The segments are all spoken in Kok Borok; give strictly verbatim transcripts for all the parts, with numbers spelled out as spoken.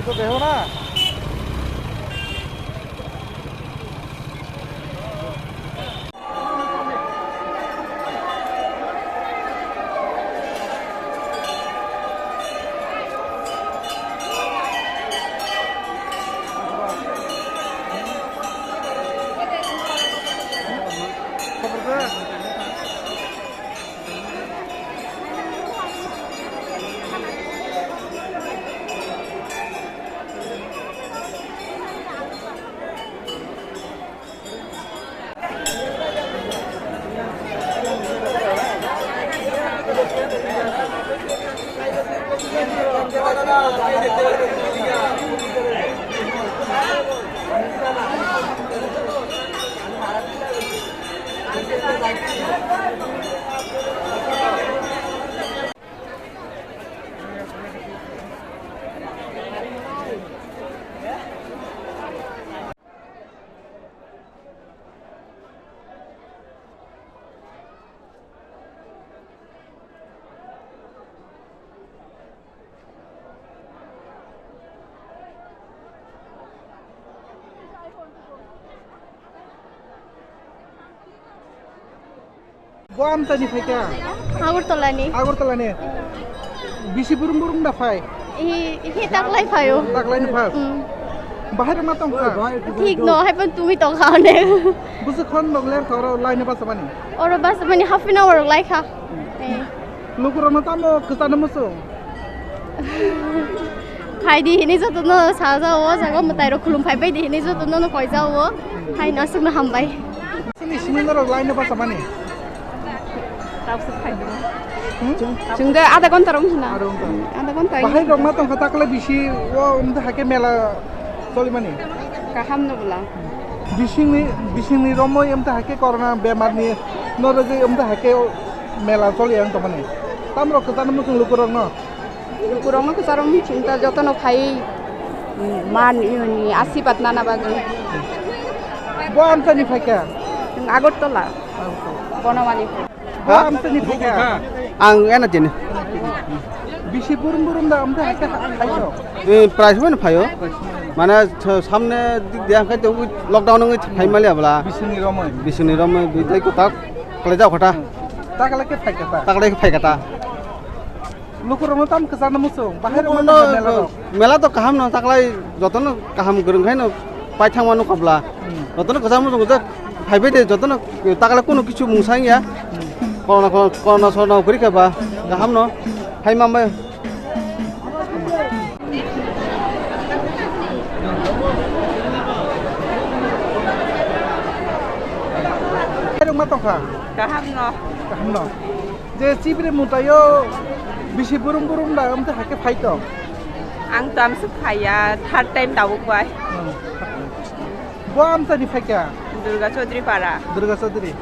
Bo amtani phaikha? Agartala ni. Agartala ni. Bisi burum burum da phai? Hi, hi taklai phaio. Taklai ni phai? Hmm. Bahai rok ma tongkha? Thik no, hai pon tumi tongkha one. Busu khon nok ler thoro line basa mani? Oro basa mani half an hour lai kha. Eh. Lukurokno tamo kwchano muchung? Phaidi hinwi jotono sajao, o jaga mwtairok khulum phaibaidi hinwi jotono no koijao. Haino aswkno hambai. Chini simi norok line no basa mani? Tabuk phaidu. Hmm? Chwng de adha ghonta rok wngkha na. Adha ghonta. Adha ghonta. Bahai rok ma tongkha takle bisi o umtha hake mela cholimani. Kaham no bwla. Bisingni, bisingni romwi umtha hake corona bemarni norogwi umtha hake mela choli ang tongmani. Tamrok kwchano muchung lukurokno? Lukurokno kwcharo muchung ta jotono phai man yuni asirwad nana bagwi. Bo amtani phaikha? Chwng Agartala. Agartala. Bonamali. Bo amtani phaikha? Ang ena tini. Bisi burum burum da amtha hake ha-, haino? Eh, price mano phaio. Mane sa-, samne dik dia khai to lockdown ngi phai mali abla. Bisingni romwi. Bisingni romwi bitai kotak kale jao khata. Takle ke phaikha ta? Takle ke phaikha ta. Lukurokno tam kwchano muchung, bahai rok Lukurokno mela rok. Mela to kaham no, taklai jotono kaham kwrwng khaino paithangma nukha bla. Hmm. Jotono kwchang muchung kwchak phaibai de, jotono taklai kunu kichu mungsa wngya. Hmm. Corona, corona, corona sorona kwrwi kha ba, kaham no, phai mambai. Bahai rok ma tongkha? Kaham no. Kaham no. Je chibri mutayo bisi burum burum da amtha hake phai tong. Ang to amsa phaiya, third time tabuk bai. Hmm. Bo amtani phaikha? Durga Chaudhary para. Durga Chaudhary.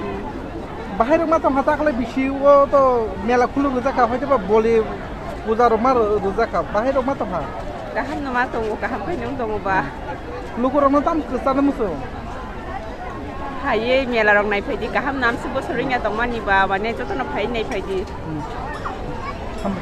Bahai rok ma tongkha takle bisi o to mela khuluk rwjakha, hoite ba boli puja rok ma rwjakha. Bahai rok ma tongkha? Kaham no ma tongo, kaham khe nung tongo ba. Lukurokno tam kwchano muchung? Phaiwi mela rok nai phaidi, kaham no amsa bosor wngya tongmani ba, mane jotono phai nai phaidi. Hmm. Ham-,